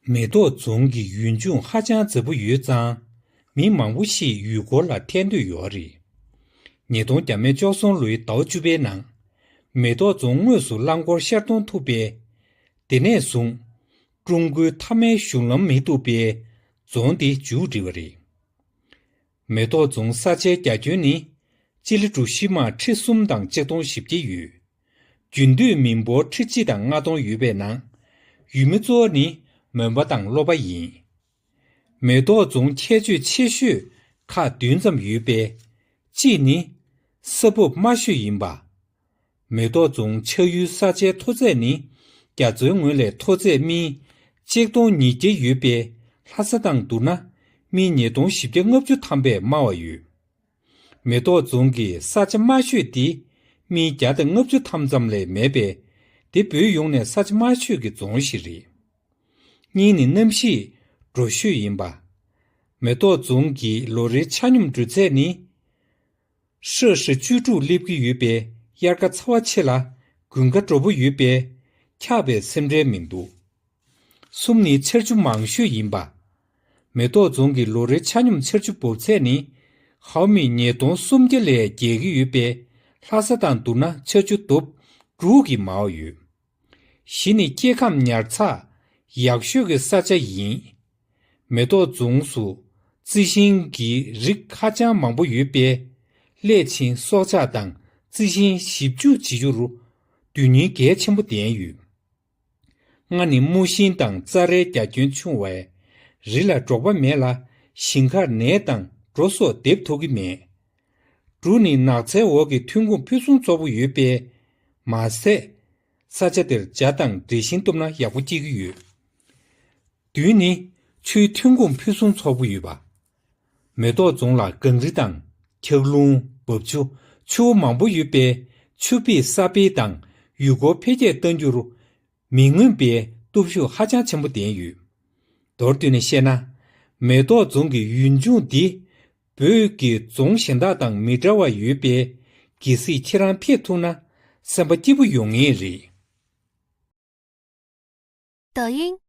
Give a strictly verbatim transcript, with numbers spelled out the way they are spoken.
མེ་ཏོག་རྫོང་གི་ཡུལ་ལྗོངས་ཧ་ཅང་མཛེས་པོ་ཡོད་ཙང་། མི་མང་པོ་ཞིག་ཡུལ་སྐོར་ལ་ཐད་འདོད་ཡོད་རེད། ཉིས་སྟོང་བརྒྱ་མེད་བཅུ་གསུམ་ལོའི་ཟླ་བ་བཅུ་པའི་ནང་། མེ་ཏོག་རྫོང་དངོས་སུ་རླངས་འཁོར་ཤར་གཏོང་ཐུབ་པས། དེ་ནས་བཟུང་། ཀྲུང་གོའི་མཐའ་མའི་གཞུང་ལམ་མི་ཐུབ་པའི་རྫོང་དེ་མཇུག་བསྒྲིལ་བ་རེད། མེ་ཏོག་རྫོང་ས་ཆའི་རྒྱ་ཁྱོན་ནི་སྤྱི་ལེ་གྲུ་བཞི་མ་ཁྲི་གསུམ་དང་ཆིག་སྟོང་བཞི་བརྒྱ་ཡོད། རྒྱུན་སྡོད་མི་འབོར་ཁྲི་གཅིག་དང་ལྔ་སྟོང་ཡོད་པའི་ནང་། ཡུལ་མི་གཙོ་བོ་ནི་མོན་པ་དང་གློ་པ་ཡིན། མེ་ཏོག་རྫོང་ཁྱད་ཆོས་ཆེ་ཤོས་ཁག་བདུན་ཙམ་ཡོད་པས། གཅིག་ནི། ས་བབ་དམའ་ཤོས་ཡིན་པ། མེ་ཏོག་རྫོང་ཆགས་ཡུལ་ས་ཆའི་མཐོ་ཚད་ནི། རྒྱ་མཚོའི་ངོས་ལས་མཐོ་ཚད་སྨི་ཆིག་སྟོང་ཉིས་བརྒྱ་ཡོད་པས། ལྷ་ས་དང་བསྡུར་ན། སྨི་ཉིས་སྟོང་བཞི་བརྒྱ་ལྔ་བཅུ་ཐམ་པས་དམའ་བ་ཡོད། མེ་ཏོག་རྫོང་གི་ས་ཆ་དམའ་ཤོས་དེ་སྨི་བརྒྱ་དང་ལྔ་བཅུ་ཐམ་ཙམ་ལས་མེད་པས། དེ་བོད་ཡོངས་ནས་ས་ཆ་དམའ་ཤོས་ཀྱི་རྫོང་ཞིག་རེད། གཉིས་ནི་གནམ་གཤིས་དྲོ་ཤོས་ཡིན་པ། མེ་ཏོག་རྫོང་གི་ལོ་རེའི་ཆ་སྙོམས་འགྲོས་ཚད་ནི། ཧྲེ་ཧྲེ་བཅུ་དྲུག་སླེབས་ཀྱི་ཡོད་པས། དབྱར་ཁ་ཚ་བ་ཆེ་ལ་དགུན་ཁ་དྲོ་པོ་ཡོད་པས། འཁྱག་པའི་སེམས་ཁྲལ་མི་འདུག་གསུམ་ནི་ཆར་ཆུ་མང་ཤོས་ཡིན་པ། མེ་ཏོག་རྫོང་གི་ལོ་རེའི་ཆ་སྙོམས་ཆར་ཆུ་འབབ་ཚད་ནི། ཧའོ་མི་ཉིས་སྟོང་སུམ་བརྒྱ་ལས་བརྒལ་གྱི་ཡོད་པས། ལྷ་ས་དང་བསྡུར་ན་ཆར་ཆུ་རྡོབ་དྲུག་གིས་མང་བ་ཡོད། བཞི་ནི་སྐྱེ་ཁམས་ཉར་ཚགས་ཡག་ཤོས་ཀྱི་ས་ཆ་ཡིན། མེ་ཏོག་རྫོང་སུ་རྩི་ཤིང་གི་རིགས་ཧ་ཅང་མང་པོ་ཡོད་པས། སླད་ཕྱིན་སྲོག་ཆགས་དང་རྩི་ཤིང་ཞིབ་འཇུག་བྱེད་རྒྱུར་དོན་སྙིང་གལ་ཆེན་པོ་ལྡན་ཡོད། ལྔ་ནི་རྨོ་ཞིང་དང་རྩྭ་རའི་རྒྱ་ཁྱོན་ཆུང་བས། རི་ལ་འབྲོག་པ་མེད་ལ། ཞིང་ཁར་ནས་དང་སྒྲོ་སོགས་འདེབས་ཐུབ་ཀྱི་མེད། དྲུག་ནི་ནགས་ཚལ་འོག་གི་ཐོན་ཁུངས་ཕུན་སུམ་ཚོགས་པོ་ཡོད་པས། མ་ཟད། ས་ཆ་དེར་ཇ་དང་འབྲས་ཞིང་བཏུབ་ན་ཡག་པོ་སྐྱེ་གི་ཡོད། བདུན་ནི་ཆུའི་ཐོན་ཁུངས་ཕུན་སུམ་ཚོགས་པོ་ཡོད་པ། མེ་ཏོག་རྫོང་ལ་གངས་རི་དང་འཁྱགས་ལུང་། འབབ་ཆུ། ཆུ་བོ་མང་པོ་ཡོད་པས། ཆུ་བེད་ས་སྤེལ་དང་ཡུལ་སྐོར་འཕེལ་རྒྱས་གཏང་རྒྱུར་མི་མངོན་པའི་སྟོབས་ཤུགས་ཧ་ཅང་ཆེན་པོ་ལྡན་ཡོད། མདོར་བསྡུས་ནས་བཤད་ན། མེ་ཏོག་རྫོང་གི་ཡུལ་ལྗོངས་འདི་བོད་ཀྱི་རྫོང་གཞན་དག་དང་མི་འདྲ་བ་ཡོད་པས། གལ་སྲིད་ཁྱེད་རང་ཕེབས་ཐུབ་ན་སེམས་པ་སྐྱིད་པོ་ཡོང་ངེས་རེད། 抖音，